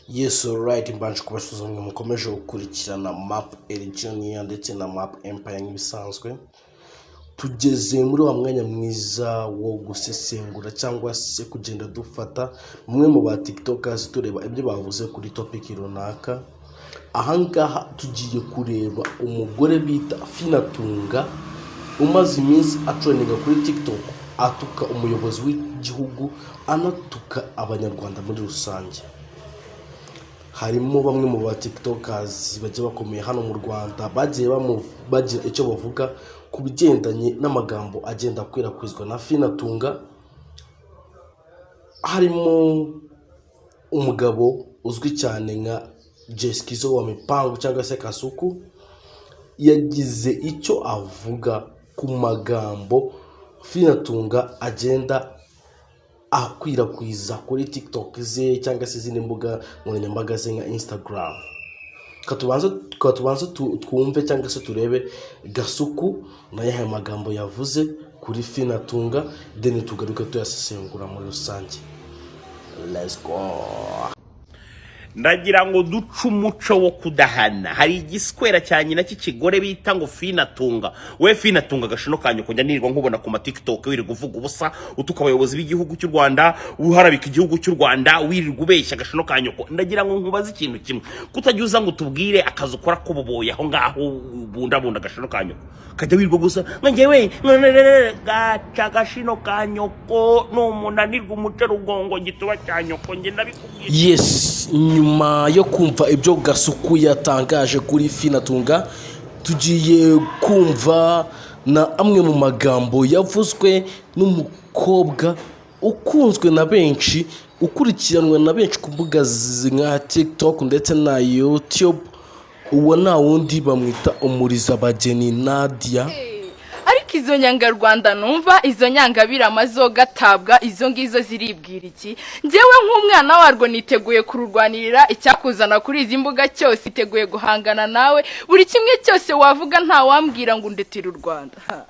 Yes, alright, mbanje kubasuhuza mwe mukomeje gukurikirana Map Junior ndetse na Map Empire. Nk'ibisanzwe, tugeze muri wa mwanya mwiza wo gusesengura cyangwa se kugenda dufata bamwe mu ba TikTokers, tureba ibyo bavuze kuri topic runaka. Ahangaha tugiye kureba umugore bita Finatunga, umaze iminsi atrendinga kuri TikTok, atuka umuyobozi w'igihugu, anatuka Abanyarwanda muri rusange. Harimo bamwe mu ba TikTokers bagiye bakomeye hano mu Rwanda bagiye bagira icyo bavuga ku bigendanye n'amagambo agenda akwirakwizwa na Finatunga. Harimo umugabo uzwi cyane nka Jesikizo wa Mipangu cyangwa se Kasuku, yagize icyo avuga ku magambo Finatunga agenda akwirakwiza kuri TikTok ze cyangwa se izindi mbuga nkoranyambaga ze nka Instagram. Ka tubanze twumve cyangwa se turebe Gasuku nayo aya magambo yavuze kuri Finatunga, then tugaruke tuyasesengura muri rusange. Let's go. Ndagira ngo duce umuco wo kudahana. Hari igiswera cya nyina cy'ikigore bita ngo Finatunga. We Finatunga, agashino kanyu kujya nirirwa nkubona ku ma TikTok, wirirwa uvuga ubusa, utuka abayobozi b'igihugu cy'u Rwanda, uharabika igihugu cy'u Rwanda, wirirwa ubeshya, agashino kanyu. Ndagira ngo nkubaze ikintu kimwe: kutajya uza ngo tubwire akazi ukora k'ububoyi aho ngaho bundabunda, agashino kanyu, kajya wirirwa gusa ngo njyewe gaca agashino ka nyoko numunanirwa umuce rugongo gituba cya nyoko. Njye ndabikubwiye. Yes, nyuma yo kumva ibyo Gasuku yatangaje kuri Finatunga, tugiye kumva na amwe mu magambo yavuzwe n'umukobwa ukunzwe na benshi, ukurikiranwa na benshi ku mbuga nka TikTok ndetse na YouTube. Uwo nta wundi, bamwita Umurizabageni Nadia. Ariko izo nyangarwanda numva, izo nyangabirama zo gatabwa, izo ngizo ziribwira iki? Njyewe nk'umwana warwo niteguye kururwanirira. Icyakuzana kuri izi mbuga cyose, iteguye guhangana nawe buri kimwe cyose wavuga. Ntawambwira ngo undetire u Rwanda. Ha.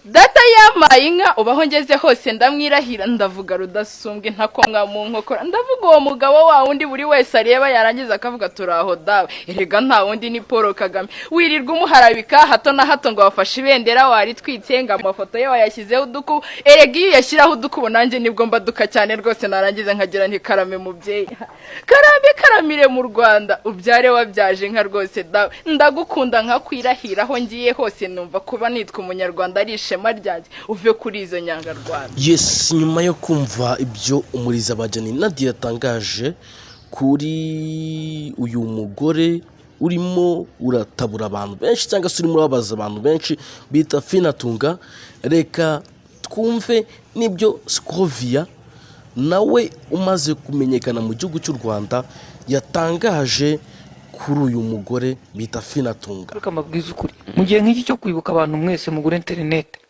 Data yampaye inka, ubaho ngeze hose ndamwirahira. Ndavuga rudasumbwa, intakomwa mu nkokora. Ndavuga uwo mugabo wa wundi buri wese areba, yarangiza akavuga turaho dawe. Erega nta wundi, ni Paul Kagame. Wirirwa umuharabika hato na hato ngo wafashe ibendera waritwitse, ngo amafoto ye wayashyizeho udukubo. Erega iyo uyashyiraho udukubo, nanjye nibwo mbaduka cyane rwose. Narangiza nkagira nti karame mubyeyi, karame, karamire mu Rwanda, ubyare wabyaje inka rwose dawe. Ndagukunda nkakwirahira, aho ngiye hose numva kuba nitwa Umunyarwanda ari ishema ryanjye. Uve kuri izo nyangarwanda. Yes, nyuma yo kumva ibyo Umurizabageni Nadia yatangaje kuri uyu mugore urimo uratabura abantu benshi cyangwa se urimo urababaza abantu benshi bita Finatunga, reka twumve n'ibyo Scovia, nawe umaze kumenyekana mu gihugu cy'u Rwanda, yatangaje kuri uyu mugore bita Finatunga. Reka mbabwize ukuri, mu gihe nk'iki cyo kwibuka, abantu mwese mugure interineti.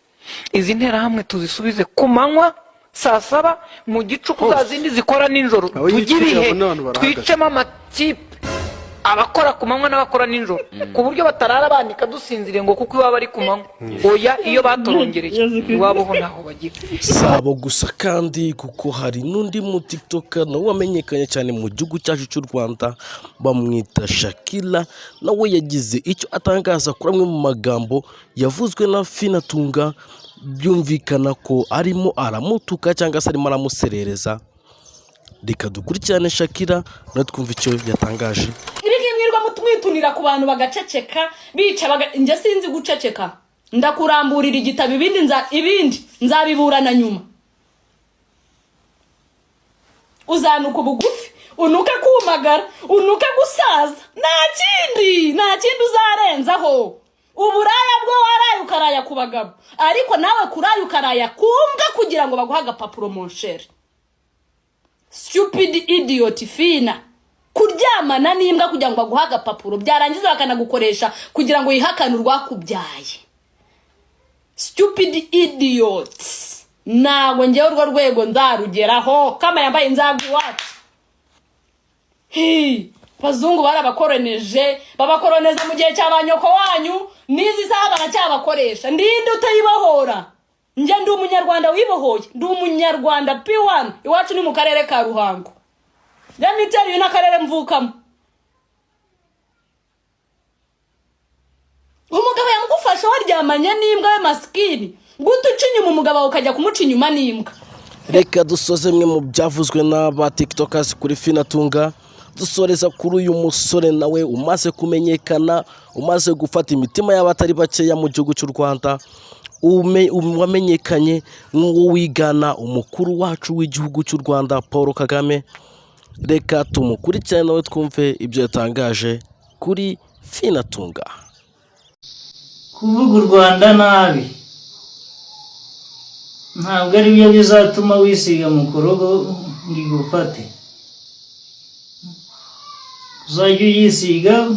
Izi nterahamwe tuzisubize ku manywa saa 7, mu gicuku, za zindi zikora nijoro. Aho tujye yicaye ibihe abona abantu barahagaze. Twicemo amakipe, abakora ku manywa n'abakora nijoro, ku buryo batarara banika dusinziriye ngo kuko iwabo ari ku manywa. Oya, iyo batorongereye iwabo ho ntaho bagira. Sabo gusa kandi, kuko hari n'undi mu TikToker nawe wamenyekanye cyane mu gihugu cyacu cy'u Rwanda, bamwita Shakira, nawe yagize icyo atangaza kuri amwe mu magambo yavuzwe na Finatunga, byumvikana ko arimo aramutuka cyangwa se arimo aramuserereza. Reka dukurikirane Shakira nawe, twumve icyo yatangaje. Ibi ngibi mwirirwa mwitunira ku bantu bagaceceka, bica njye sinzi guceceka. Ndakuramburira igitabo, ibindi nzabiburana nyuma. Uzanuka ubugufi, unuke kumagara, unuke gusaza. Nta kindi, nta kindi uzarenzaho. Uburaya bwo waraye ukaraya ku bagabo, ariko nawe kuraya ukaraya ku mbwa kugira ngo baguhe agapapuro. Mon cher, stupid idiot Fina, kuryamana n'imbwa kugira ngo baguhe agapapuro, byarangiza bakanagukoresha kugira ngo yihakane urwakubyaye. Stupid idiot. Ntabwo ngewe urwo rwego nzarugeraho. Kama yambaye inzagu iwacu. Hi, abazungu barabakoroneje, babakoroneza mu gihe cya ba nyoko wanyu, n'izi saha baracyabakoresha. Ndinde utayibohora? Njye ndi Umunyarwanda wibohoye, ndi Umunyarwanda P1. Iwacu ni mu karere ka Ruhango. Let me tell you n'akarere mvukamo. Umugabo yamugufasha waryamanye n'imbwa we masikini, guta uca inyuma umugabo wawe ukajya kumuca inyuma n'imbwa. Reka dusoze mwe mu byavuzwe n'aba tiktokers kuri Finatunga, dusoreza kuri uyu musore nawe umaze kumenyekana, umaze gufata imitima y'abatari bakeya mu gihugu cy'u Rwanda, wamenyekanye nk'uwo wigana umukuru wacu w'igihugu cy'u Rwanda Paul Kagame. Reka tumukurikirane nawe twumve ibyo yatangaje kuri Finatunga. Kuvuga u Rwanda nabi ntabwo ari byo bizatuma wisiga mukorogo ngo igufate. Uzajya uyisiga,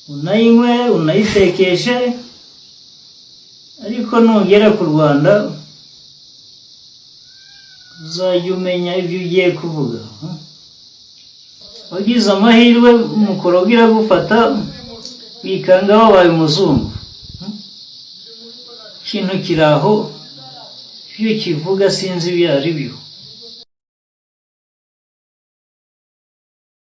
unayinywe, unayitekeshe, ariko nugera ku Rwanda uzajya umenya ibyo ugiye kuvuga. Wagize amahirwe mukorogo iragufata, wikanga wabaye umuzungu. Ikintu kiri aho, iyo kivuga sinzi ibyo ari byo.